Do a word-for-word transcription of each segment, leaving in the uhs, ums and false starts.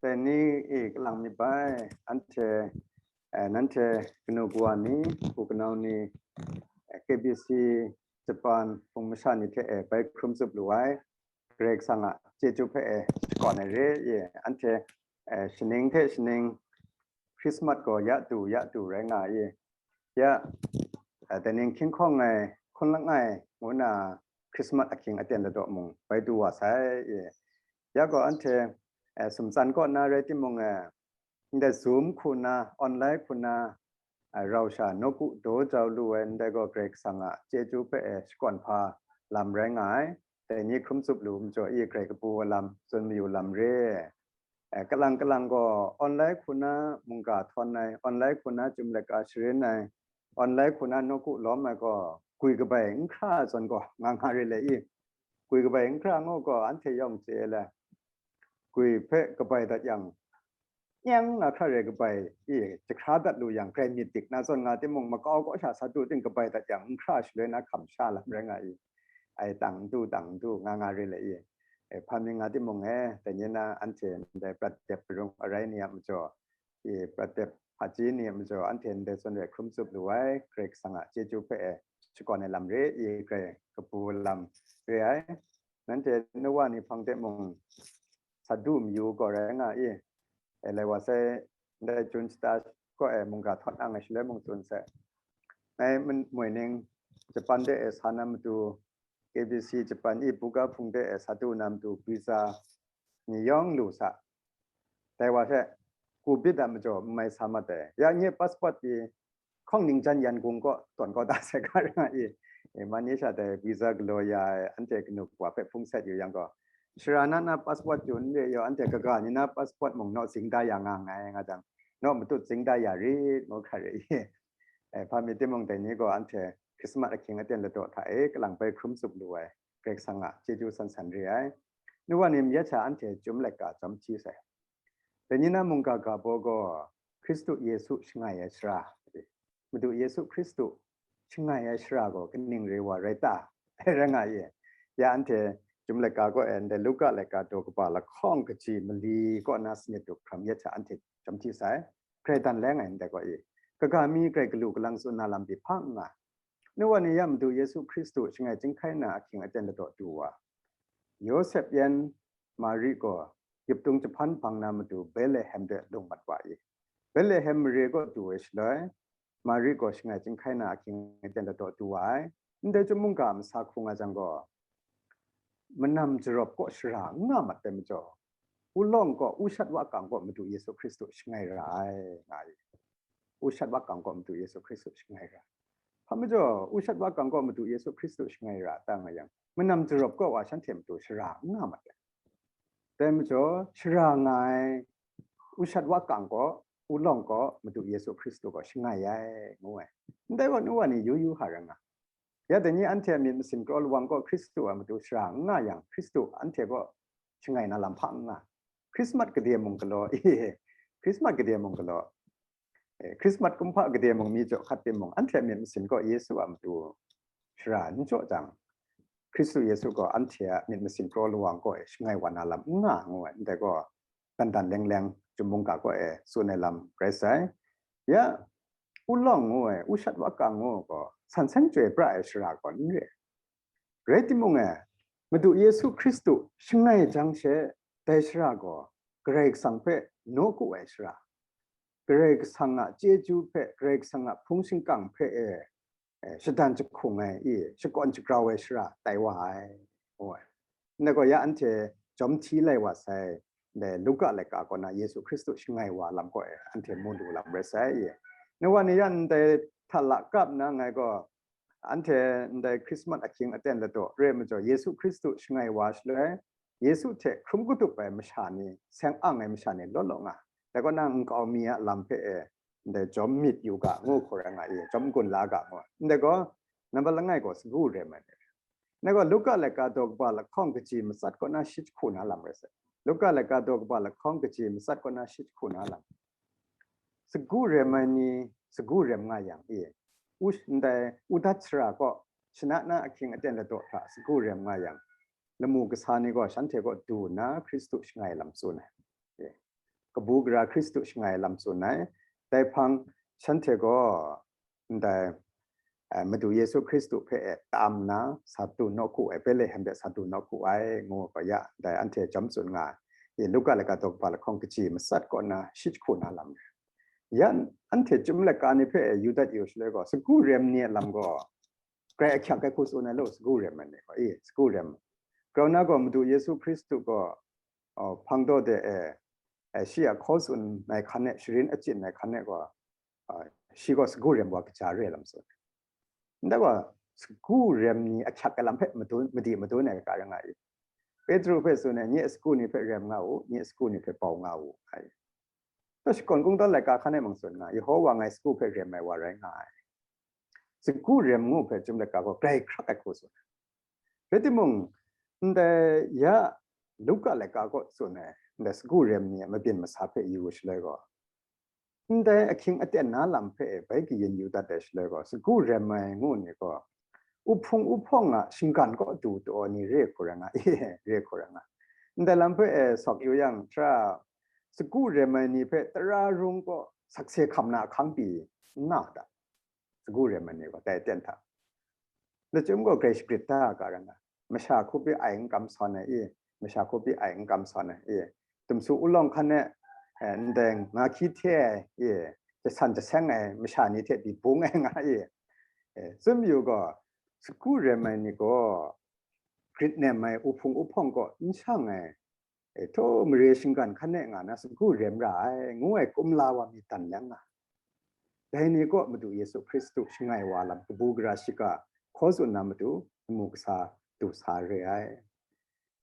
Dai ni e kalang myit bai, anhte, eh, nanhte kanu kawa ni, hpu kanau ni, eh, K B C Japan hpung masha ni hte e bai hkrum tsup lu ai, Karai Kasang a chyeju hpe e shakawn ai re, ye, anhte, eh, shaning hte shaning Christmas gaw ya du, ya du rai nga ye, ya, eh, dai ning hkying hkawng ai, hkun langai ngu na Christmas ahkying aten ladaw mung bai du wa sai, ye. Ya gaw anhte, eh, sumtsan kaw na rai timung, eh, ndai Zoom hku na, online hku na, eh, rau sha nawku daw jau lu ai, ndai gaw Karai Kasang a chyeju hpe, eh, shakawn hpa lam rai nga ai. Dai ni hkrum tsup lu majaw, i grai kabu ai lam, tsun mayu lam re. Eh, kalang kalang gaw online hku na mungga htawn ai, online hku na chyum laika sharin ai, online hku na nawku lawm ai gaw, gwi kabai n hkra ai zawn gaw, nga nga re le i. Gwi kabai n hkra ngu gaw, anhte yawng chye le. Gwi hpe kabai dat yang, nyang na hkra re kabai i, jahkra dat lu yang, grai myit dik na zawn nga timung, makau kaw sha sa du ting kabai dat yang, n hkra shaloi na hkam sha lam rai nga i. Ai tang n du, tang n du, nga nga re le i. E, hpa mi nga timung e, dai ni na anhte ndai prat dep arung arai ni a majaw, i prat dep hpaji ni a majaw, anhte ndai zawn rai hkrum tsup lu ai, Karai Kasang a chyeju hpe e shakawn ai lam re i, grai kabu lam re ai. Nanhte nu wa ni hpang de mung, sa du mayu gaw rai nga i. E, lai wa sai, ndai Jun shata kaw e mungga htawn ang ai shaloi mung tsun sai. Ngai mui ning Japan de e sa na matu, K B C Japan i buga hpung de e sa du na matu visa ni yawng lu sa. Dai wa hte, ku bit a majaw n mai sa mat ai. Ya nye passport pyi, hkawng ning jan Yangon kaw tawn kau da sai ga rai nga i. E, Malaysia dai visa galaw ya ai, anhte kanu wa hpe hpung set yu yang gaw, shara na na passport yu n re yaw, anhte kaga ni na passport mung naw zing da ya nga nngai, nga jang, naw matut zing da ya rit, ngu hkra re i. E, hpa mi timung dai ni gaw anhte Christmas ahkying aten ladaw hta e kalang bai hkrum tsup lu ai, Karai Kasang a chyeju san san re ai. Nu wa ni mayat sha anhte chyum laika jawm hti sai. Dai ni na mungga ga baw gaw, Hkristu Yesu shangai ai shara, Madu Yesu Hkristu shangai ai shara gaw kaning re wa rai ta? Rai nga ye. Ya anhte chyum laika kaw e ndai Luka laika daw kaba lahkawng kaji mali kaw na sanit du hkram yet sha anhte jawm hti sai. Grai dan lai ngai ndai gaw i, kaga mi grai galu galang tsun na lam pyi hpa n nga. Nu wa ni ya Madu Yesu Hkristu shangai chyinghkai na ahkying aten ladaw du wa, Yawsep yan Mari gaw Yiptung jahpan hpang na matu Betlehem de lung mat wa i. Betlehem mare kaw du ai shaloi, Mari gaw shangai chyinghkai na ahkying aten ladaw du wa ai. Ndai chyum mungga masa hku nga jang gaw, manam jarawp kaw shara n nga mat ai majaw, ulawng kaw, ushat wakang kaw Madu Yesu Hkristu shangai ra ai, nga i. Ushat wakang kaw Madu Yesu Hkristu shangai ra. Hpa majaw, ushat wakang kaw Madu Yesu Hkristu shangai ra ta nga yang, manam jarawp kaw wa shanhte matu shara n nga mat ai. Dai majaw, shara nga ai ushat wakang kaw, ulawng kaw Madu Yesu Hkristu gaw shangai ai, ngu ai. Ndai gaw nu wa ni yu yu hka rai nga. Ya dai ni anhte a myit masin kraw lawang kaw Hkristu a matu shara n nga yang, Hkristu anhte kaw shangai na lam hpa n nga. Christmas gade mung galaw, Christmas gade mung galaw, eh, Christmas kumhpa gade mung mi jaw hkat timung, anhte a myit masin kaw Yesu a matu shara n jaw jang, Hkristu Yesu gaw anhte a myit masin kraw lawang kaw e shangai wa na lam n nga, ngu ai. Ndai gaw, dan dan leng leng chyum mungga kaw e tsun ai lam rai sai. Ya, ulawng ngu ai, ushat wakang ngu ai gaw, san seng chyoi pra ai shara gaw n re. Rai timung e, Madu Yesu Hkristu shangai jang she, dai shara gaw Karai Kasang hpe nawku ai shara, Karai Kasang a chyeju hpe, Karai Kasang a hpung shingkang hpe e, eh, shadan jahkung ai, i, shakawn shagrau ai shara tai wa ai, ngu ai. Ndai gaw ya anhte jawm hti lai wa sai, ndai Luka laika kaw na Yesu Hkristu shangai wa lam kaw e anhte mu lu lam rai sai, i. Nu wa ni ya ndai hta lakap nna ngai gaw, anhte ndai Christmas ahkying aten ladaw re ai majaw, Yesu Hkristu shangai wa shaloi, Yesu hte hkrum katup ai masha ni, seng ang ai masha ni law law nga. Dai kaw na nkau mi a lam hpe e, ndai jawm myit yu ga ngu hku rai nga i, jawm n-gun la ga ngu. Ndai gaw, nambat langai gaw sagu rem ai ni. Ndai gaw, Luka laika daw kaba lahkawng kaji matsat kaw na shi jahku na lam rai sai. Luka laika daw kaba lahkawng kaji matsat kaw na shi jahku na lam. Sagu rem ai ni, sagu rem nga yang i, u-, ndai udat sara kaw, shana na ahkying aten ladaw hta sagu rem nga yang, lamu kasa ni gaw shanhte kaw du nna Hkristu shangai lam tsun ai. E. kabu gara Hkristu shangai lam tsun ai. Dai hpang shanhte gaw ndai, eh, Madu Yesu Hkristu hpe e tam nna, sa du nawku ai, Betlehem de sa du nawku ai, ngu gaw ya, ndai anhte chyawm tsun nga ai. I Luka laika daw kaba lahkawng kaji matsat kaw na shi jahku na lam rai. Ya, anhte chyum laika ni hpe e yu dat yu shaloi gaw, sagu rem ni a lam gaw, grai ahkyak ai hku tsun ai law, sagu rem ai ni gaw, i, sagu rem. Grau na gaw Madu Yesu Hkristu gaw, oh, hpang daw de e, eh, shi a hkaw tsun ai hkan e, sharin achyin ai hkan e gaw, ah, shi gaw sagu rem wa kaja re ai lam tsun. Ndai gaw, sagu rem ni ahkyak ai lam hpe madun, madi madun ai ga rai nga i. Petru hpe tsun ai, nye sagu ni hpe rem nga u, nye sagu ni hpe bau nga u, ai. Taw shakawn kungdawn laika hkan e mung tsun nga, Yehowa ngai sagu hpe rem ai wa rai nga ai. Sagu rem ngu hpe chyum laika gaw grai hkrak ai hku tsun ai. Rai timung, ndai ya Luka laika kaw tsun ai, ndai sagu rem ni a mabyin masa hpe yu shaloi gaw, ndai ahkying aten na lam hpe bai kayin yu dat ai shaloi gaw, sagu rem ai ngu ni gaw, uhpung uhpawng a shinggan kaw du taw ni re hku rai nga, e, re hku rai nga. Ndai lam hpe e sawk yu yang, tara sagu rem ai ni hpe tara rung kaw sakse hkam na ahkang pyi n na u ta? Sagu rem ai ni gaw dai aten hta. Lachyum gaw grai shagrit da ga rai nga, masha hku pyi ai n kam sawn ai i, masha hku pyi ai n kam sawn ai i, dumsu ulawng hkan e, eh, ndai nga hkyi hte ai i, jasan jaseng ai masha ni hte byi bung ai nga i, eh, tsun mayu gaw, sagu rem ai ni gaw grit nem ai uhpung uhpawng kaw n shang ai, e, htaw mare shinggan hkan e nga na sagu rem ra ai, ngu ai kumla wa mi dan leng nga. Dai ni kaw Madu Yesu Hkristu shangai wa lam kabu gara shiga hkaw tsun na matu, amu kasa du sa re ai.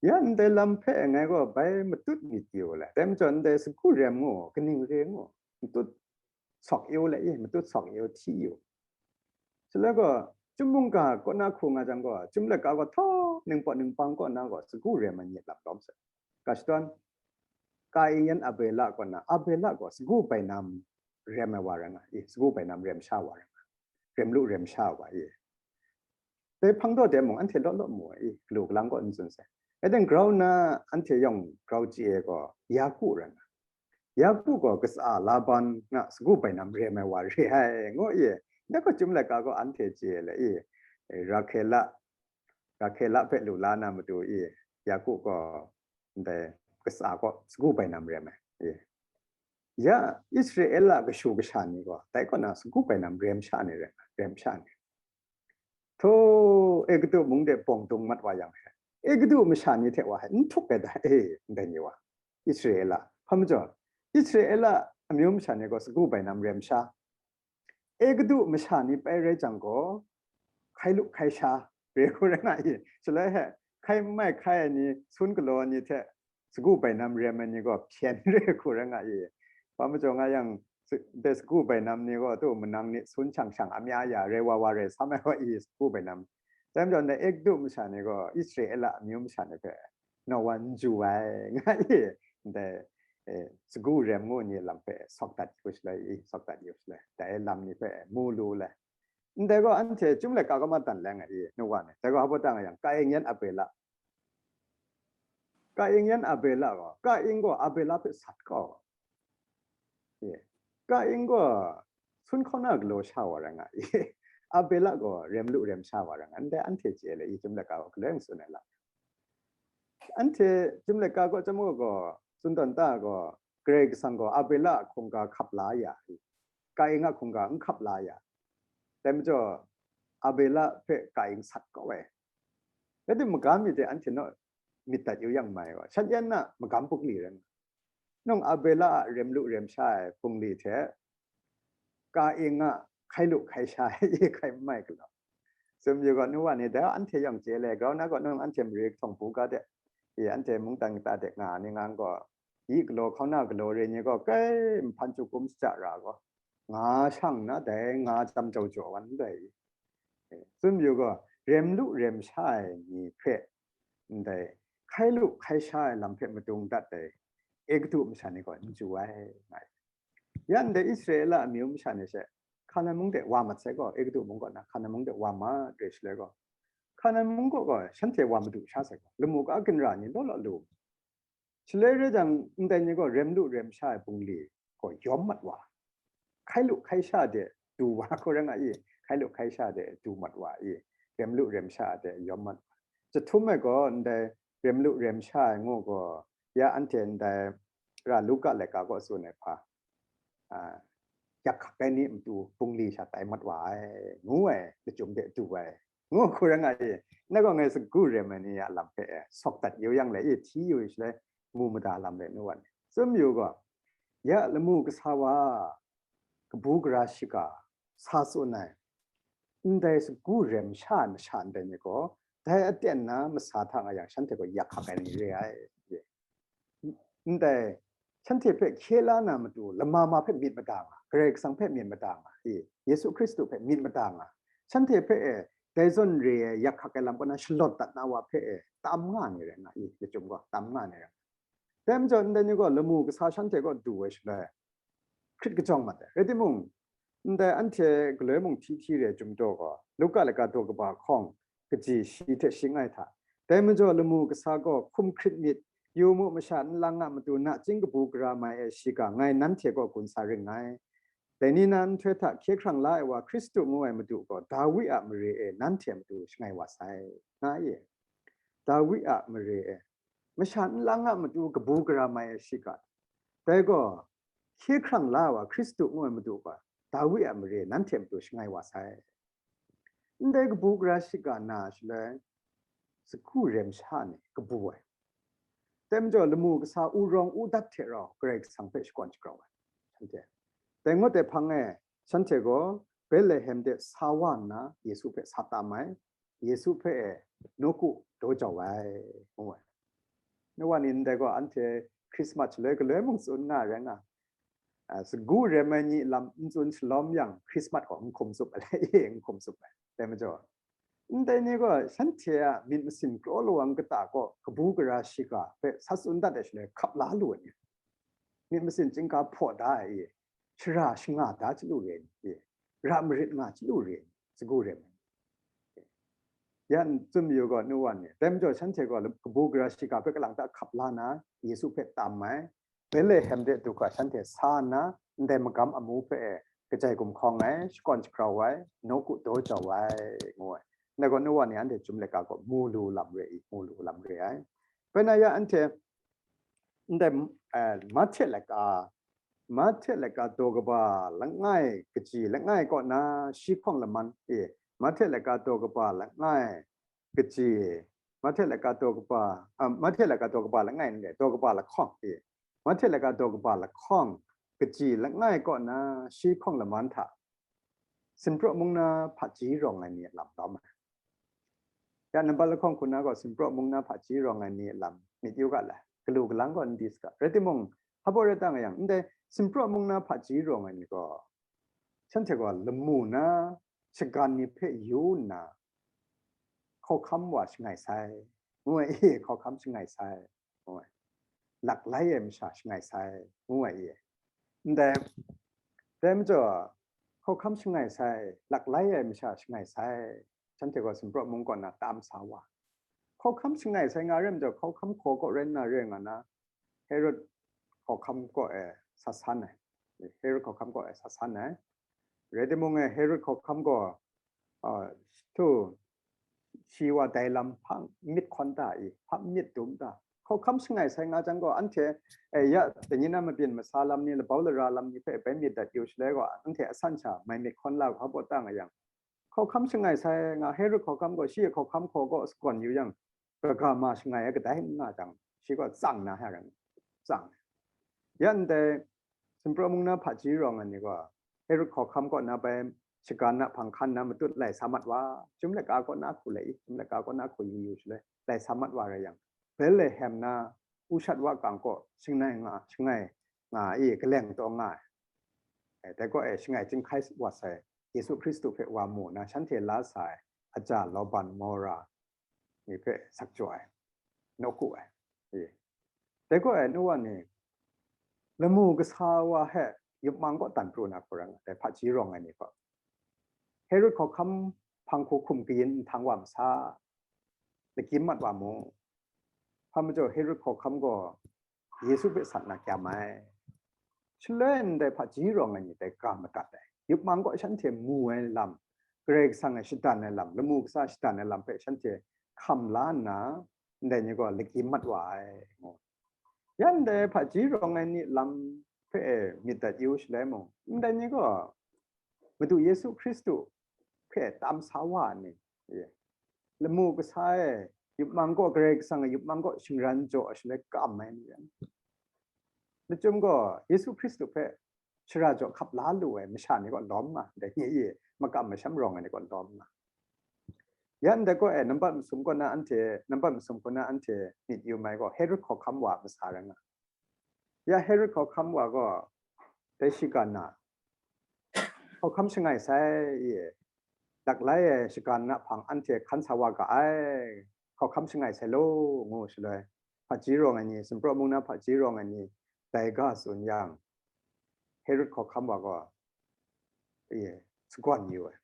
Ya ndai lam hpe ngai gaw bai matut myit yu le, dai majaw ndai sagu rem ngu, kaning re ngu, matut sawk yu le i, matut sawk yu hti yu. Shaloi gaw, chyum mungga kaw na hku nga jang gaw, chyum laika gaw htaw ningpawt ningpang kaw na gaw, sagu rem ai myit lam lawm sai. Ga shadawn, Kain yan Abela kaw na, Abela gaw sagu bainam rem ai wa rai nga, i, sagu bainam rem sha wa rai nga, rem lu rem sha wa, i. Dai hpang daw de mung anhte law law mu ai, i, galu galang kaw n tsun sai. Rai timung, grau nna anhte yawng grau chye ai gaw Yaku rai nga. Yaku gaw katsa Laban a sagu bainam rem ai wa re ai, ngu i. Ndai gaw chyum laika gaw anhte chye ai le i, Rahkela, Rahkela hpe lu la na matu i, Yaku gaw ndai katsa kaw sagu bainam rem ai, i. Ya Israela kashu kasha ni gaw dai kaw na sagu bainam rem sha ni rem, rem sha ni. Htaw, Egutu mung de bawng dung mat wa yang he, Egutu masha ni hte wa he n htuk ai da e, ndai ni wa, Israela. Hpa majaw, Israela amyu masha ni gaw sagu bainam rem sha, Egutu masha ni pai rai jang gaw, hkai lu hkai sha re hku rai nga i, shaloi he hkai n mai hkai ai ni, sun galaw ai ni hte, sagu bainam rem ai ni gaw hpyen re hku rai nga i. Hpa majaw nga yang, s-, ndai sagu bainam ni gaw tu manang ni sun shang shang amya ya rai wa wa rai sam ai wa i, sagu bainam. Dai majaw ndai Egutu masha ni gaw Israela amyu masha ni hpe naw wa n ju ai, nga i, ndai, eh, sagu rem ngu ni lam hpe sawk dat yu shaloi i, sawk dat yu shaloi, dai lam ni hpe mu lu le. Ndai gaw anhte chyum laika kaw ma dan leng ai i, nu wa ni. Dai gaw hpa baw ta nga yang, Kain yan Abela. Kain yan Abela gaw, Kain gaw Abela hpe sat kau. Ye. Kain gaw sun hkauna galaw sha wa rai nga i, Abela gaw rem lu rem sha wa rai nga, ndai anhte chye le i, chyum laika gaw galoi n tsun ai lam. Anhte chyum laika kaw chyam gaw, tsun tawn ta gaw, Karai Kasang gaw Abela a hkungga hkap la ya i, Kain a hkungga n hkap la ya. Dai majaw, Abela hpe Kain sat kau ai. Rai timung, magam mi hte anhte naw myit dat yu yang mai gaw, shan yan na magam bungli rai nga. Nung Abela a rem lu rem sha ai bungli hte, Kain a hkai lu hkai sha ai i hkai n mai galaw. Tsun yu gaw, nu wa ni, dai anhte yawng chye le, grau nna gaw nung anhte mare kahtawng buga de, i, anhte mungdan kata de nga ni ngang gaw, i galaw hkauna galaw re ni gaw, kai nhpan chyu kum shaja ra gaw, nga shang nna dai nga jam jau jaw wan ndai i. Tsun yu gaw, rem lu rem sha ai ni hpe, ndai hkai lu hkai sha ai lam hpe madung dat ai Egutu masha ni gaw n chyu ai, nga ai. Ya ndai Israela amyu masha ni she, Hkanan mung de wa mat sai gaw, Egutu mung kaw na Hkanan mung de wa mat re shaloi gaw, Hkanan mung kaw gaw shanhte wa madu sha sai gaw, lamu ka ginra ni law law lu. Shaloi rai jang, ndai ni gaw rem lu rem sha ai bungli gaw yawm mat wa, hkai lu hkai sha de du wa, hku rai nga i, hkai lu hkai sha de du mat wa i, rem lu rem sha de yawm mat wa. Jahtum ai gaw ndai rem lu rem sha ai ngu gaw, ya anhte ndai ra Luka laika kaw tsun ai hpa, a, yak hkak ai ni matu bungli sha tai mat wa ai, ngu ai lachyum de du ai, ngu hku rai nga i, ngai gaw ngai sagu rem ai ni a lam hpe e, sawk dat yu yang le i, hti yu i shaloi, mu mada lam le nu wan. Tsun yu gaw, ya lamu kasa wa, kabu gara shiga, sa tsun ai, ndai sagu rem sha ai masha ndai ni gaw, dai aten na masa hta nga yang shanhte gaw yak hkak ai ni re ai. Ndai, shanhte hpe hkye la na matu, lama ma hpe myit mada nga, Karai Kasang hpe myit mada nga, i, Yesu Hkristu hpe myit mada nga, shanhte hpe e, dai zawn re ai yak hkak ai lam kaw na shalawt dat na wa hpe e, tam nga ni rai nga, i, lachyum gaw tam nga ni rai nga. Dai majaw, ndai ni gaw lamu kasa shanhte kaw du ai shaloi, hkrit kajawng mat ai. Rai timung, ndai anhte galoi mung hti hti re ai chyum daw gaw, Luka laika daw kaba hkawng, kaji shi hte shi langai hta. Dai majaw lamu kasa gaw hkum hkrit myit, yu mu, masha nlang a matu nachying kabu gara mai ai shiga ngai nanhte kaw gun sa ring ngai. Dai ni na nhtoi hta hkye hkrang la ai wa Hkristu ngu ai madu gaw Dawi a mare e nanhte matu shangai wa sai, nga ye. Dawi a mare e, masha nlang a matu kabu gara mai ai shiga, dai gaw hkye hkrang la ai wa Hkristu ngu ai madu gaw Dawi a mare nanhte matu shangai wa sai. Ndai kabu gara shiga na shaloi, sagu rem sha ni kabu ai. Dai majaw lamu kasa u rawng u dat hte rau Karai Kasang hpe shakawn shagrau ai, shanhte. Dai ngut dai hpang e, shanhte gaw Betlehem de sa wa nna Yesu hpe sa tam ai, Yesu hpe e nawku daw jau ai, ngu ai. Nu wa ni ndai gaw anhte Hkrismat shaloi galoi mung tsun nga ai rai nga, a, sagu rem ai ni lam n tsun shalawm yang, Hkrismat gaw n hkum tsup ai, n hkum tsup ai. Dai majaw, ndai ni gaw shanhte a myit masin kraw lawang kata kaw kabu gara shiga hpe sa tsun dat ai shaloi hkap la lu ai ni, myit masin chyingga hpaw da ai, shara shanga da chyalu re ai ni, ra marit nga chyalu re ai ni, sagu rem ai ni. Yan tsun mayu gaw, nu wa ni, dai majaw shanhte gaw kabu gara shiga hpe kalang ta hkap la na, Yesu hpe tam ai, Betlehem de du ga shanhte sa nna, ndai magam amu hpe e kajai gumhkawng ai, shakawn shagrau ai, nawku daw jau ai, ngu ai. Ndai gaw nu wa ni anhte chyum laika gaw mu lu lam re i, mu lu lam re ai. Bai na ya anhte, ndai, eh, Mahte laika, Mahte laika daw kaba langai kaji langai kaw na shi hpawng laman e, Mahte laika daw kaba langai kaji, Mahte laika daw kaba, ah, Mahte laika daw kaba langai n re, daw kaba lahkawng e, Mahte laika daw kaba lahkawng kaji langai kaw na shi hpawng laman hta, Sinpraw mung na hpaji rawng ai ni a lam lawm ai. Ya nambat lahkawng hku na gaw Sinpraw mung na hpaji rawng ai ni a lam myit yu ga lai, galu galang gaw n di saga. Rai timung, hpa baw rai ta nga yang, ndai Sinpraw mung na hpaji rawng ai ni gaw, shanhte gaw lamu na shagan ni hpe yu nna, hkawhkam wa shangai sai, ngu ai, hkawhkam shangai sai, ngu ai, laklai ai masha shangai sai, ngu ai, ndai, dai majaw, hkawhkam shangai sai, laklai ai masha shangai sai, shanhte gaw Sinpraw mung kaw na tam sa wa. Hkawhkam shangai sai nga re majaw, hkawhkam hkaw kaw rai nna re nga na, Herod hkawhkam kaw e sa san ai. Herod hkawhkam kaw e sa san ai. Rai timung e, Herod hkawhkam gaw, a, htu, shi wa dai lam hpa myit hkawn ta i, hpa myit dum ta. Hkawhkam shangai sai nga jang gaw, anhte, e, ya, dai ni na mabyin masa lam ni, labau lara lam ni hpe bai myit dat yu shaloi gaw, anhte asan sha mai myit hkawn la hkawhkam kaw ta nga yang, hkawhkam shangai sai nga, Herod hkawhkam gaw shi a hkawhkam hkaw kaw shakawn yu yang, kaga ma shangai ai kadai n nga jang, shi gaw tsang na hkra rai, tsang. Ya ndai, Sinpraw mung na hpaji rawng ai ni gaw, Herod hkawhkam kaw na bai shagan na hpang hkan na matut lai sa mat wa, chyum laika kaw na hku lai i, chyum laika kaw na hku yu yu shaloi, lai sa mat wa rai yang, Betlehem na, ushat wa kang kaw shangai nga, shangai nga i, kaleng taw nga ai. E, dai kaw e shangai chyinghkai wa sai, Yesu Hkristu hpe wa mu na shanhte la sa ai, aja Laban Mora ni hpe sak jaw ai, nawku ai. E, dai kaw e nu wa ni, lamu kasa wa he yupmang kaw dan pru na hku rai nga, dai hpaji rawng ai ni gaw, Herod hkawhkam hpang hku hkum kayin nhtang wa masa, lagyim mat wa mu. Hpa majaw Herod hkawhkam gaw Yesu hpe sat na kyam ai. Shaloi ndai hpaji rawng ai ni dai ga madat ai. Yup mang kaw shanhte mu ai lam, Karai Kasang e shadan ai lam, lamu kasa shadan ai lam hpe shanhte hkam la nna, ndai ni gaw lagyim mat wa ai. Ya ndai hpaji rawng ai ni lam hpe myit dat yu shaloi mung, ndai ni gaw Madu Yesu Hkristu hpe tam sa wa ai ni, lamu kasa e, yup mang kaw, Karai Kasang a yup mang kaw shingran jaw ai shaloi kam ai ni rai. Lachyum gaw Yesu Hkristu hpe shara jaw hkap la lu ai masha ni kaw lawm nga, dai ni e makam masham rawng ai ni kaw lawm nga. Ya ndai kaw e nambat masum kaw na anhte, nambat masum kaw na anhte myit yu mai gaw, Herod hkawhkam wa masa rai nga. Ya Herod hkawhkam wa gaw dai shagan na, hkawhkam shangai sai, i, laklai ai shagan na hpang anhte hkan sa wa ga ai, hkawhkam shangai sai law, ngu shaloi, hpaji rawng ai ni, sumpraw mung na hpaji rawng ai ni, dai ga tsun yang, Herod hkawhkam wa gaw, i, sagawn yu ai.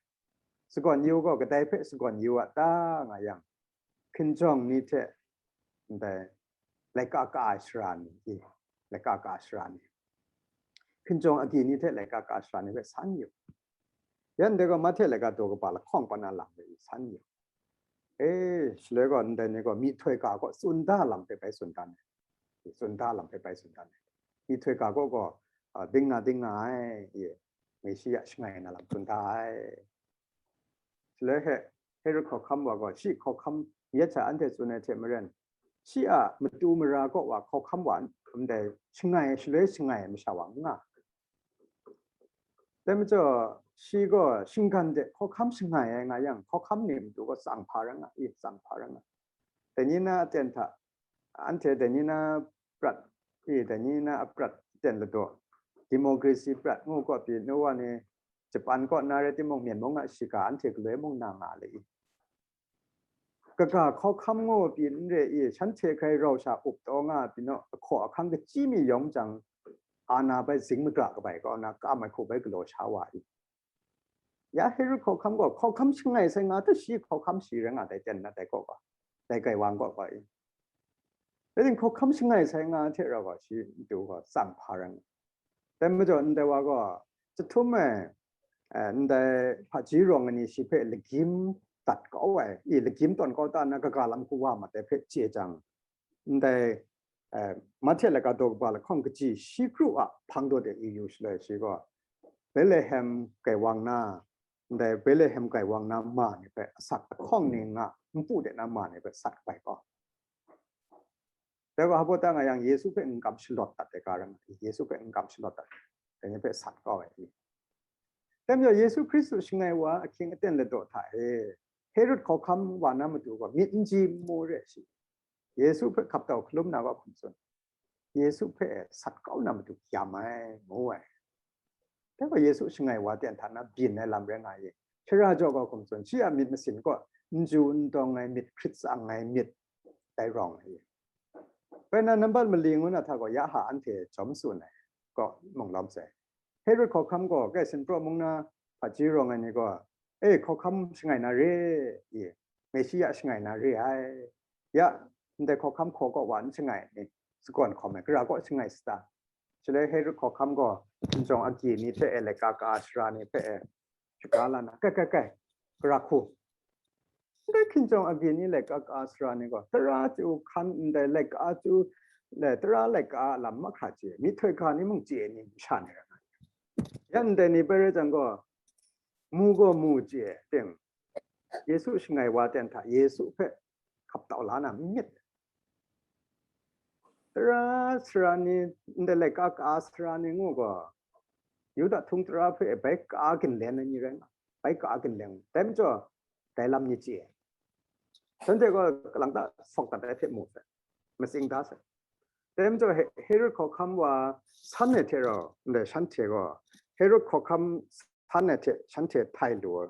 Sagawn yu gaw, kadai hpe sagawn yu a ta nga yang, hkinjawng ni hte ndai laika ka ai sara ni, i, laika ka ai sara ni, hkinjawng agyi ni hte laika ka ai sara ni hpe san yu. Ya ndai gaw, Mahte laika daw kaba lahkawng kaw na lam hpe san yu. E, shaloi gaw, ndai ni gaw myihtoi ga kaw tsun da lam hpe bai tsun dan ai. Tsun da lam hpe bai tsun dan ai. Myihtoi ga kaw gaw, a, ding na ding nga ai, i, Meshiya shangai na lam tsun da ai. Shaloi he, Herod hkawhkam wa gaw shi hkawhkam yet hta anhte tsun ai hte maren, shi a matu mara kaw wa hkawhkam wa ndai shangai, shaloi shangai ai masha wa n nga. Dai majaw, shi gaw shinggan de hkawhkam shangai ai nga yang, hkawhkam ni matu gaw tsang hpa rai nga, i, tsang hpa rai nga. Dai ni na aten hta, anhte dai ni na prat, i, dai ni na aprat aten ladaw, democracy prat ngu kaw pyi, nu wa ni, Japan kaw na rai timung, Myen mung a shiga anhte galoi mung na nga le i. Kaga hkawhkam ngu pyi n re i, shanhte hkrai rau sha up taw nga pyi naw, ahkaw ahkang kachyi mi yawng jang, ana bai zing magra kabai kaw na, kam ai hku bai galaw sha wa i. Ya Herod hkawhkam gaw, hkawhkam shangai sai nga hte shi hkawhkam shi rai nga dai ten na dai kaw gaw, dai gaiwang kaw gaw i. Dai ting hkawhkam shangai sai nga hte rau gaw, shi matu gaw tsang hpa rai nga. Dai majaw, ndai wa gaw, chyahtum e, eh, ndai hpaji rawng ai ni shi hpe lagyim dat kau ai, i, lagyim tawn kau ta na kaga lam hku wa mat ai hpe chye jang, ndai, eh, Mahte laika daw kaba lahkawng kaji shi kru a hpang daw de yu yu shaloi, shi gaw Betlehem gaiwang na, ndai Betlehem gaiwang na ma ni hpe asak ahkawng ni nga npu de na ma ni hpe sat kabai kau. Dai gaw, hpa ta nga yang, Yesu hpe n kam shalawt dat ai ga rai nga, Yesu hpe n kam shalawt dat, dai ni hpe sat kau ai. Dai majaw, Yesu Hkristu shangai wa ahkying aten ladaw hta e, Herod hkawhkam wa na matu gaw myit n ji n mu re shi. Yesu hpe hkap tau hkalum na gaw hkum tsun, Yesu hpe sat kau na matu yam ai, ngu ai. Dai gaw Yesu shangai wa ten hta na byin ai lam rai nga i. Shara jaw gaw hkum tsun, shi a myit masin kaw n ju n dawng ai myit, hkrit tsang ai myit, dai rawng ai. Bai na, nambat mali ngu na hta gaw ya ha anhte jawm tsun ai, kaw mung lawm sai. Herod hkawhkam gaw, kai Sinpraw mung na hpaji rawng ai ni gaw, e, hkawhkam shangai na re i, Meshiya shangai na re ai. Ya, ndai hkawhkam hkaw kaw wa n shangai ni, sagawn hkawm ai, gara kaw shangai sata? Shaloi Herod hkawhkam gaw hkinjawng agyi ni hte e laika ka sara ni hpe e shaga la na, kai, kai, kai, gara hku. Ndai hkinjawng agyi ni laika ka sara ni gaw, tara chyu hkan ndai laika chyu, le, tara laika a lam mahkra chye, myihtoi ga ni mung chye ni masha ni rai nga. Ya ndai ni bai rai jang gaw, mu gaw mu chye ting, Yesu shangai wa ten hta Yesu hpe hkap tau la na n myit. Tara sara ni, ndai laika ka sara ni ngu gaw, Yuda htung tara hpe bai ka ginlen ai ni rai nga, bai ka ginlen. Dai majaw, dai lam ni chye ai. Shanhte gaw kalang ta sawk dat ai hpe mu sai, matsing da sai. Dai majaw, He-, Herod hkawhkam wa san ai hte rau, ndai shanhte gaw, Herod hkawhkam san ai hte shanhte htai lu,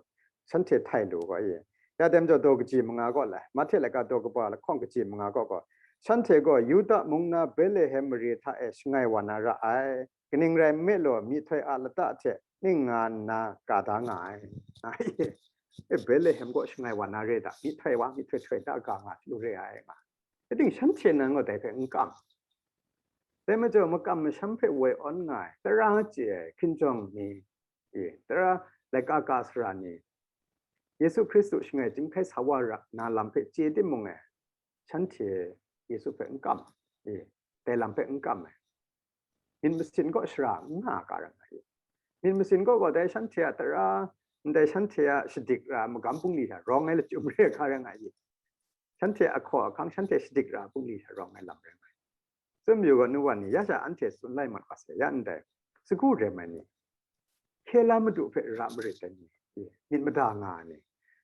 shanhte htai lu gaw i. Ya dai majaw, daw kaji manga gaw lai, Mahte laika daw kaba lahkawng kaji manga gaw gaw, shanhte gaw Yuda mung na Betlehem mare hta e shangai wa na ra ai, kaning rai nme law, myihtoi a lata hte ning nga nna ka da nga ai, nga ai. E, Betlehem kaw shangai wa na re da, myihtoi wa, myihtoi htoi da ga nga hte lu re ai, nga. Ating shanhte nan gaw dai hpe n kam. Dai majaw makam masham hpe woi awn nga ai, tara chye ai hkinjawng ni, e, tara laika ka sara ni, Yesu Hkristu shangai chyinghkai sa wa ra na lam hpe chye timung e, shanhte Yesu hpe n kam, e, dai lam hpe n kam ai. Myit masin kaw shara n nga ga ra nga i. Myit masin kaw gaw dai shanhte a tara, ndai shanhte a shadik ra magam bungli hta rawng ai lachyum re ga ra nga i. Shanhte a hkaw ahkang shanhte shadik ra bungli hta rawng ai lam rai nga i. Tsun mayu gaw, nu wa ni, ya sha anhte tsun lai mat wa sai, ya ndai sagu rem ai ni, hkye la madu hpe ra marit ai ni, myit mada nga ai ni,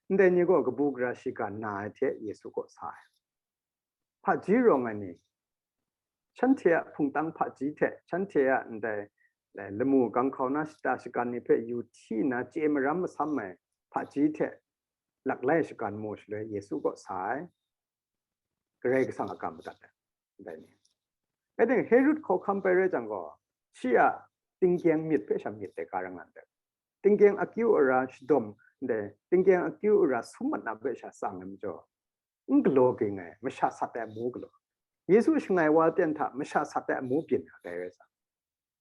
ndai ni gaw kabu gara shiga na ai hte Yesu kaw sa ai. Hpaji rawng ai ni, shanhte a hpungtang hpaji hte shanhte a ndai, eh, lamu ganghkau na shata shagan ni hpe yu hti nna chye maram masam ai hpaji hte laklai shagan mu shaloi Yesu kaw sa ai, Karai Kasang a kam madat ai, ndai ni. Rai timung, Herod hkawhkam pai rai jang gaw, shi a tinggyeng myit hpe sha myit ai ga ra nga ndai. Tinggyeng akyu ara shadawm ndai, tinggyeng akyu ara sum mat na hpe sha tsang ai majaw, n galaw ging ai, masha sat ai amu galaw. Yesu shangai wa ten hta masha sat ai amu byin ai dai rai sa.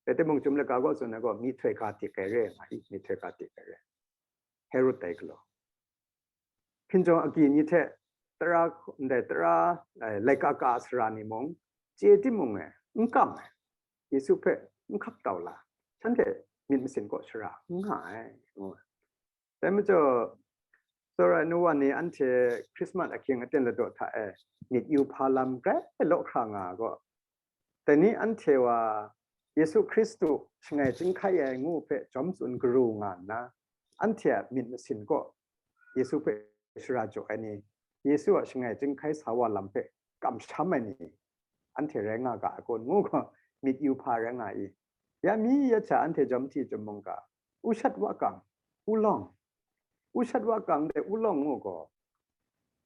Rai timung, Chyum laika gaw tsun ai gaw, myihtoi ga dik ai re nga i, myihtoi ga dik ai re. Herod dai galaw. Hkinjawng agyi ni hte tara, ndai tara, eh, laika ka sara ni mung, chye timung e, n kam ai. Yesu hpe n hkap tau la, shanhte myit masin kaw shara n nga ai, ngu ai. Dai majaw, tsawra ai nu wa ni anhte Hkrismat ahkying aten ladaw hta e myit yu hpa lam grai law hkra nga ai gaw, dai ni anhte wa Yesu Hkristu shangai chyinghkai ai ngu hpe jawm tsun garu nga nna, anhte a myit masin kaw Yesu hpe shara jaw ai ni, Yesu a shangai chyinghkai sa wa lam hpe kamsham ai ni, anhte rai nga ga ai kun ngu gaw, myit yu hpa rai nga i. Ya mi ya hta anhte jawm hti jawm mung ga, ushat wakang, ulawng, ushat wakang de ulawng ngu gaw,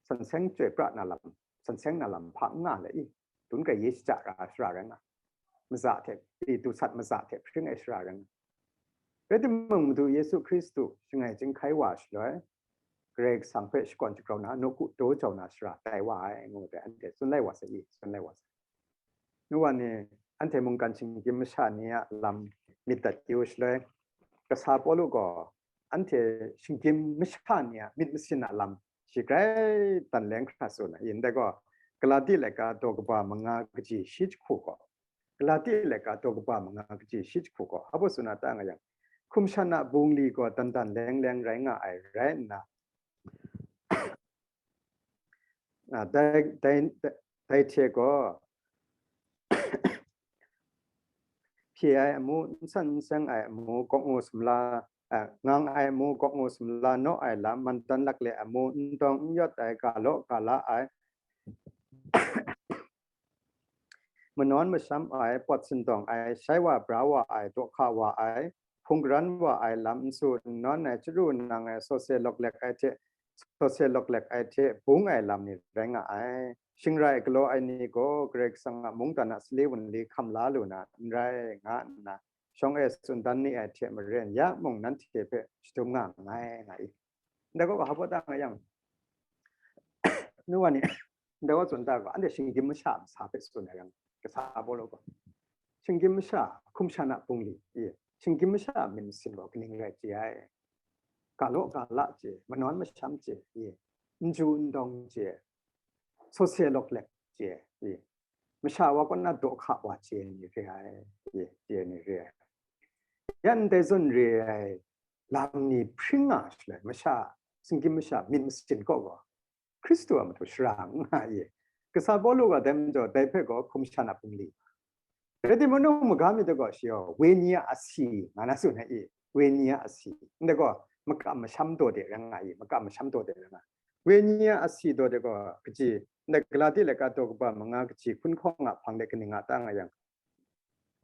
sanseng chyoi pra na lam, sanseng na lam hpa n nga le i, dun kai ye shaja ra shara rai nga, maza hte, di du sat maza hte hpring ai shara rai nga. Rai timung, Madu Yesu Hkristu shangai chyinghkai wa shaloi, Karai Kasang hpe shakawn shagrau na, nawku daw jau na shara tai wa ai, ngu dai anhte tsun lai wa sai i, tsun lai wa sai. Nu wa ni, anhte mungkan shinggyim masha ni a lam myit dat yu shaloi, kasa Pawlu gaw anhte shinggyim masha ni a myit masin a lam shi grai dan leng hkra tsun ai. Ndai gaw, Galati laika daw kaba manga kaji shi jahku gaw, Galati laika daw kaba manga kaji shi jahku gaw, hpa baw tsun a ta nga yang, hkum shan a bungli gaw dan dan leng leng rai nga ai rai nna, a, dai, dai, dai hte gaw, hpye ai amu, n san n seng ai amu, gawk ngu sumla, a, ngang ai amu, gawk ngu sumla naw ai lam, mantan lakle amu, n dawng n yawt ai, ga law ga la ai, manawn masham ai, pawt sindawng ai, shai wa bra wa ai, daw hka wa ai, hpung garan wa ai lam, n su n nawn ai, chyaru nang ai, sawse lawk lek ai hte, sawse lawk lek ai hte bung ai lam ni rai nga ai. Shingrai galaw ai ni gaw Karai Kasang a mungdan a sali wunli hkam la lu na n rai, nga nna shawng e tsun dan ni ai hte maren, ya mung nanhte hpe shadum nga nngai, nga i. Ndai gaw, hpa baw ta nga yang, nu wa ni, ndai gaw tsun ta gaw, anhte shinggyim masha a masa hpe tsun ai yang, kasa Pawlu gaw, shinggyim masha, hkum shan a bungli, i, shinggyim masha a myit masin gaw kaning rai chye ai? Ga law ga la chye, manawn masham chye, i, n ju n dawng chye, sawse lawk lek chye, i, masha wa kaw na daw hka wa chye ni re ai, i, chye ni re ai. Ya ndai zawn re ai lam ni hpring nga shaloi, masha, shinggyim masha myit masin kaw gaw, Hkristu a matu shara n nga i. Kasa Pawlu gaw dai majaw, dai hpe gaw hkum shan a bungli. Rai timung, maga myit dai gaw, shi gaw, wenyi a asi, nga na tsun ai i, wenyi a asi. Ndai gaw, makam masham daw de rai nga i, makam masham daw de rai nga. Wenyi a asi daw de gaw, kaji, ndai Galati laika daw kaba manga kaji hkun hkawng a hpang de kaning nga ta nga yang,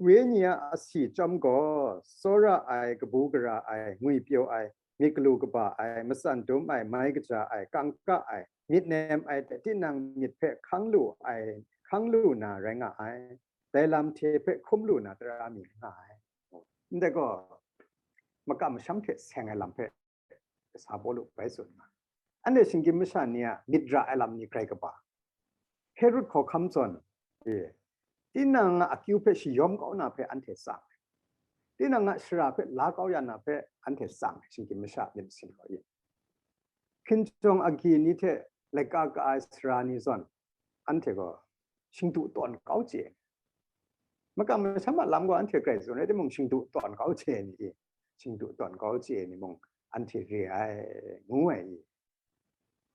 wenyi a asi chyawm gaw, tsawra ai, kabu gara ai, ngwipyaw ai, myit galu kaba ai, matsan dum ai, mai kaja ai, kangka ai, myit nem ai, tinang myit hpe hkang lu ai, hkang lu na rai nga ai, dai lam hte hpe hkum lu na tara mi nga ai. Ndai gaw, makam masham hte seng ai lam hpe, sa Pawlu bai tsun nga. Anhte shinggyim masha ni a myit ra ai lam ni grai kaba, Herod hkawhkam zawn, e, Tinang a akyu hpe shayawm kau na hpe anhte tsang ai. Tinang a shara hpe la kau ya na hpe anhte tsang ai, shinggyim masha myit masin gaw i. Hkinjawng agyi ni hte laika ka ai sara ni zawn, anhte gaw shingdu tawn kau chye ai. Makam masham a lam gaw anhte grai tsun rai timung, shingdu tawn kau chye ai ni i, shingdu tawn kau chye ai ni mung anhte re ai, ngu ai i.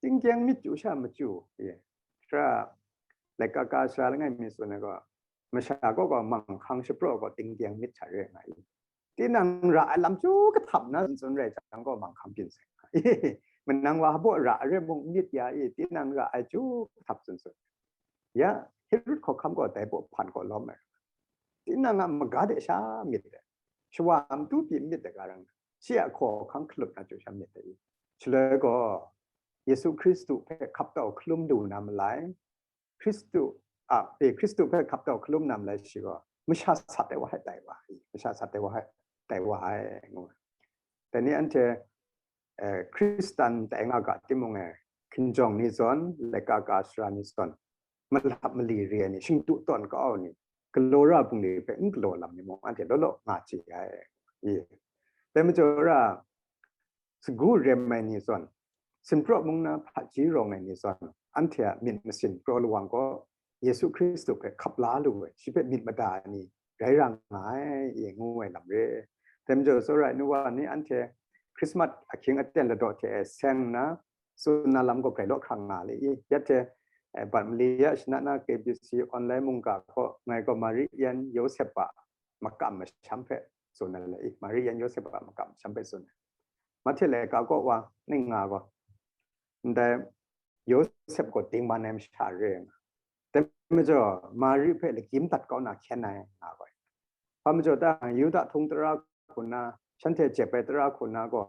Tingkyang myit chyu sha machyu i. Sara, laika ka sara langai mi tsun ai gaw, masha kaw gaw manghkang shapraw gaw tingkyang myit hta re nga i. Tinang ra ai lam chyu kahtap na tsun rai jang gaw manghkang byin sai nga i. Manang wa hpaw ra ai re mung myit ya i, tinang ra ai chyu kahtap tsun tsun. Ya, Herod hkawhkam gaw dai baw hpan kaw lawm ai. Tinang a maga de sha myit ai. Shawa a matu pyi myit ai ga rang, shi a hkawhkang hkalup na chyu sha myit ai. Shaloi gaw, Yesu Hkristu hpe hkap tau hkalum lu na malai, Hkristu a, e, Hkristu hpe hkap tau hkalum na malai shi gaw, masha sat ai wa hai tai wa ai, masha sat ai wa hai tai wa ai, ngu ai. Dai ni anhte, eh, Hkristan tai nga ga timung e, hkinjawng ni zawn, laika ka sara ni zawn, malap mali re ai ni, shingdu tawn kau ni, galaw ra bungli hpe n galaw lam ni mung anhte law law nga chye ai. I. Dai majaw ra, sagu rem ai ni zawn, sinpraw mung na hpaji rawng ai ni zawn, anhte a myit masin kraw lawang gaw Yesu Hkristu hpe hkap la lu ai, shi hpe myit mada ai ni rai ra nga ai, e ngu ai lam re. Dai majaw, tsawra ai nu wa ni anhte Hkrismat ahkying aten ladaw hte e seng nna, tsun na lam gaw grai law hkra nga le i, ya hte, eh, bat mali ya shana na K B C online mungga hkaw ngai gaw Mari yan Yawsep a makam masham hpe tsun ai le i, Mari yan Yawsep a makam masham hpe tsun ai. Mahte laika kaw wa ning nga gaw, ndai Yawsep gaw dingman ai masha re nga. Dai majaw, Mari hpe lagyim dat kau na hkyen ai nga gaw, hpa majaw ta, Yuda htung tara hku na, shanhte jep ai tara hku na gaw,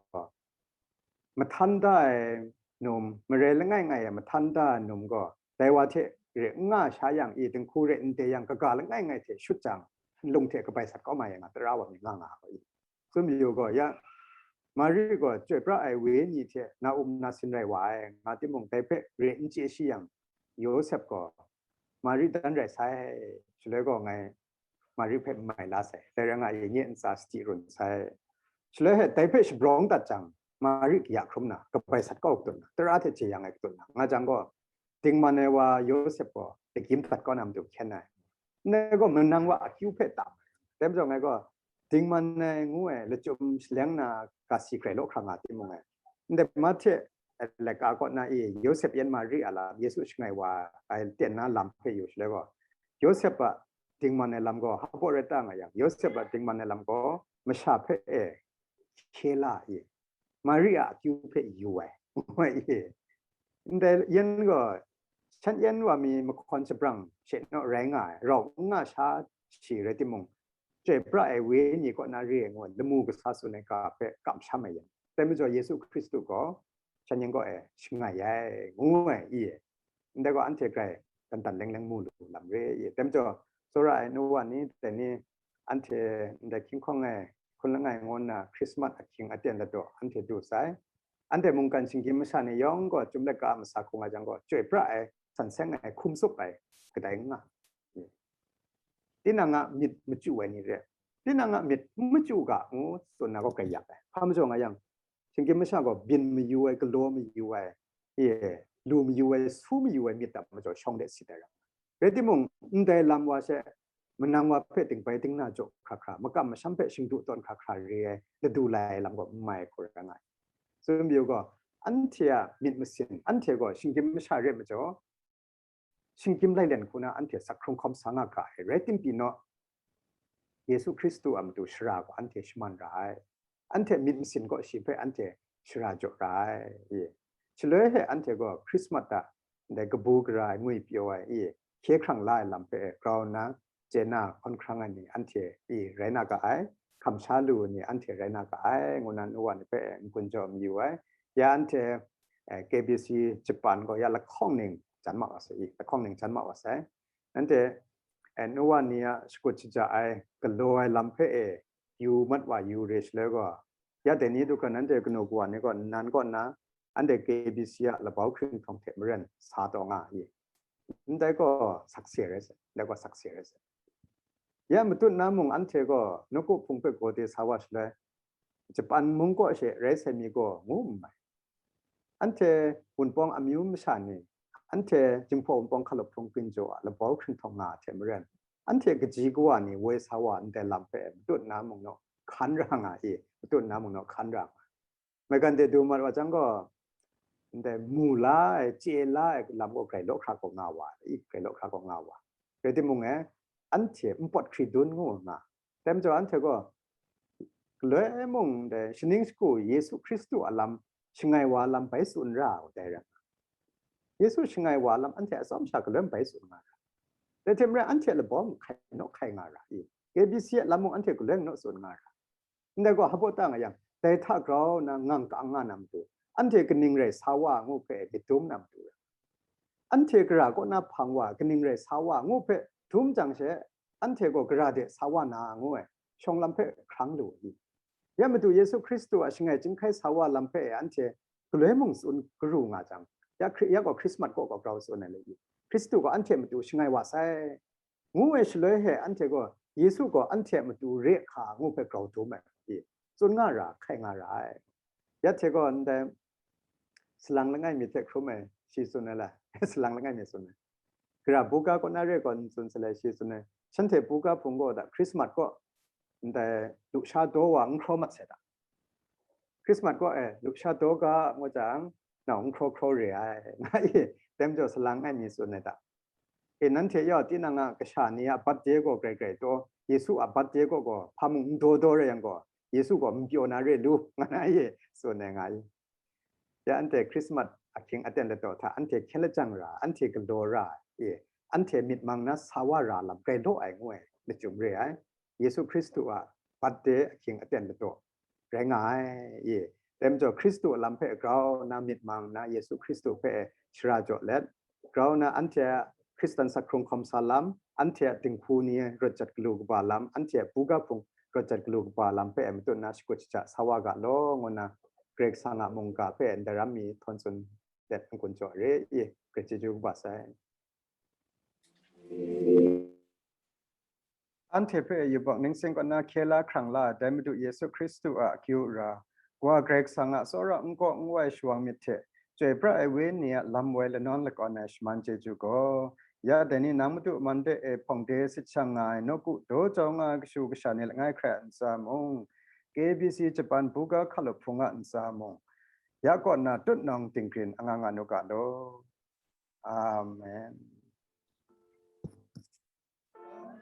mahtan da ai num, marai langai ngai e mahtan da ai num gaw, dai wa hte re n nga sha yang i, dinghku re n de yang, kaga langai ngai hte shut jang, nlung hte kabai sat kau ma yang a, tara wa mi nga nga gaw i. Tsun mayu gaw, ya, Mari gaw chyoi pra ai wenyi hte na um na sin rai wa ai, nga timung, dai hpe re n chye shi yang, Yawsep gaw, Mari dan rai sai, shaloi gaw ngai Mari hpe n mai la sai, dai rai nga, nye nye ntsa sadi run sai. Shaloi he dai hpe shabrawng dat jang, Mari kaya hkrum na, kabai sat kau katut na, tara hte jeyang ai katut na, nga jang gaw, dingman ai wa Yawsep gaw lagyim dat kau na matu hkyen ai. Ndai gaw manang wa akyu hpe tam ai. Dai majaw ngai gaw, dingman ai ngu ai lachyum shaleng na ga si grai law hkra nga timung ai. Ndai Mahte laika kaw na i, Yawsep yan Mari a lam, Yesu shangai wa ai ten na lam hpe yu shaloi gaw, Yawsep a dingman ai lam gaw, hpa rai ta nga yang, Yawsep a dingman ai lam gaw, masha hpe e hkye la i, Mari a akyu hpe yu ai, ngu ai i. Ndai yan gaw, shan yan wa mi mahkawn shabrang she naw rai nga ai, rau n nga sha shi rai timung, chyoi pra ai wenyi kaw na re ai ngu ai, lamu kasa tsun ai ga hpe kamsham ai yang, dai majaw Yesu Hkristu gaw shan yan kaw e shangai ai, ngu ai i. Ndai gaw anhte grai dan dan leng leng mu lu lam re i. Dai majaw, tsawra ai nu wa ni, dai ni, anhte ndai hkying hkawng e hkun langai ngu nna Hkrismat ahkying aten ladaw anhte du sai. Anhte mungkan shinggyim masha ni yawng gaw chyum laika a masa hkung ai jang gaw, chyoi pra ai, san seng ai, hkum tsup ai, kadai n nga. Tinang a myit machyu ai ni re, tinang a myit n machyu ga ngu tsun na gaw grai yak ai. Hpa majaw nga yang, shinggyim masha gaw byin mayu ai, galaw mayu ai, e, lu mayu ai, su mayu ai myit a majaw shawng de sit ai ra. Rai timung, ndai lam wa she, manang wa hpe dingbai dingna jaw hkra hkra, makam masham hpe shingdu tawn hkra hkra re ai, ladu lai ai lam gaw n mai hku rai nga ai. Tsun mayu gaw, anhte a myit masin, anhte gaw shinggyim masha re majaw, shinggyim lailen hku na anhte sak hkrung hkawm sa nga ga ai, rai tim pyi naw, Yesu Hkristu a matu shara gaw anhte shaman ra ai. Anhte myit masin gaw shi hpe anhte shara jaw ra ai, i. Shaloi he anhte gaw Hkrismat a ndai kabu gara ai, ngwipyaw ai, i, hkye hkrang la ai lam hpe grau nna, chye na hkawn hkrang ai ni anhte, i, rai na ga ai, hkam sha lu ai ni anhte rai na ga ai, ngu na nu wa ni hpe n-gun jaw mayu ai. Ya anhte, eh, K B C Japan gaw ya lahkawng ning jan ma wa sai, i, lahkawng ning jan ma wa sai. Anhte, eh, nu wa ni a shakut shaja ai, galaw ai lam hpe e yu mat wa yu re shaloi gaw, ya dai ni du hkra nanhte kanu kawa ni gaw nnan kaw nna, anhte K B C a labau hkringhtawng hte maren sa taw nga ai. Ndai gaw sakse rai sai, ndai gaw sakse rai sai. Ya matut na mung anhte gaw nawku hpung hpe gaw de sa wa shaloi, Japan mung kaw she rai sai mi gaw ngu n mai. Anhte Wunpawng amyu masha ni, anhte Jinghpaw Wunpawng hkalup hpung ginjaw a labau hkrinhtawng nga hte maren, anhte kaji kawa ni woi sa wa ndai lam hpe matut na mung naw hkan ra nga i, matut na mung naw hkan ra nga. Maigan de du mat wa jang gaw, ndai mu la ai, chye la ai lam gaw grai law hkra gaw nga wa, i grai law hkra gaw nga wa. Rai timung e, anhte npawt hkri dun ngu nga. Dai majaw anhte gaw, galoi mung dai shaning shagu Yesu Hkristu a lam shangai wa lam bai tsun ra u dai rai. Yesu shangai wa lam anhte atsawm sha galoi bai tsun nga ra. Dai hte maren anhte labawm hkai naw hkai nga ra i. K B C a lam mung anhte galoi naw tsun nga ra. Ndai gaw hpa ta nga yang, dai hta grau na ngang ka-ang nga na matu, anhte kaning rai sa wa ngu hpe myit dum na matu, anhte gara kaw na hpang wa kaning rai sa wa ngu hpe dum jang she, anhte gaw gara de sa wa na ngu ai shawng lam hpe hkrang lu ai. Ya matu Yesu Hkristu a shangai chyinghkai sa wa lam hpe anhte galoi mung tsun karu nga jang, ya, Hkri- ya gaw Hkrismat kaw gaw grau tsun ai le i. Hkristu gaw anhte matu shangai wa sai, ngu ai shaloi he anhte gaw Yesu gaw anhte a matu re hka ngu hpe grau dum ai i, tsun nga ra, hkai nga ra ai. Ya hte gaw ndai salang langai mi hte hkrum ai shi tsun ai la, salang langai mi tsun ai. Gara buga kaw na re gaw n tsun salai shi tsun ai. Shanhte buga hpung gaw da Hkrismat kaw ndai lusha daw wa n hkraw mat sai da. Hkrismat kaw e lusha daw ga ngu jang, nau n hkraw hkraw re ai, nga i, dai majaw salang ai mi tsun ai da. E, nanhte yau tinang a kasha ni a birthday gaw grai grai taw, Yesu a birthday gaw gaw hpa mung n daw daw rai yang gaw, Yesu gaw n pyaw na re lu, nga na ye, tsun ai nga i. Ya anhte Hkrismat ahkying aten ladaw hta anhte hkyen lajang ra, anhte galaw ra, e, anhte myit mang na sa wa ra lam grai law ai ngu ai lachyum re ai. Yesu Hkristu a birthday ahkying aten ladaw rai nga ai, e. Dai majaw Hkristu a lam hpe grau na myit mang na Yesu Hkristu hpe shara jaw let, grau na anhte a Hkristan sak hkrung hkawm sa lam, anhte a dinghku ni rawt jat galu kaba lam, anhte a buga hpung rawt jat galu kaba lam hpe matut na shakut shaja sa wa ga law, ngu na Karai Kasang a mungga hpe ndaram mi htawn tsun let n-gun jaw re i, grai chyeju kaba sai. Anhte hpe yubak ningsing kaw na hkye la hkrang la ai dai Madu Yesu Hkristu a akyu ra, Wa Karai Kasang a tsawra n kaw n wai shawang myit hte, chyoi pra ai Wenyi a lam woi lanawn lakawn ai shaman chyeju gaw, ya dai ni nang Madu man de e hpawng de sit shang nga ai nawku daw jau nga ai kashu kasha ni langai hkrai a ntsa mung, K B C Japan buga hkalup hpung a ntsa mung, ya kaw nna tutnawng dinggrin anga nga nu ga law. Amen.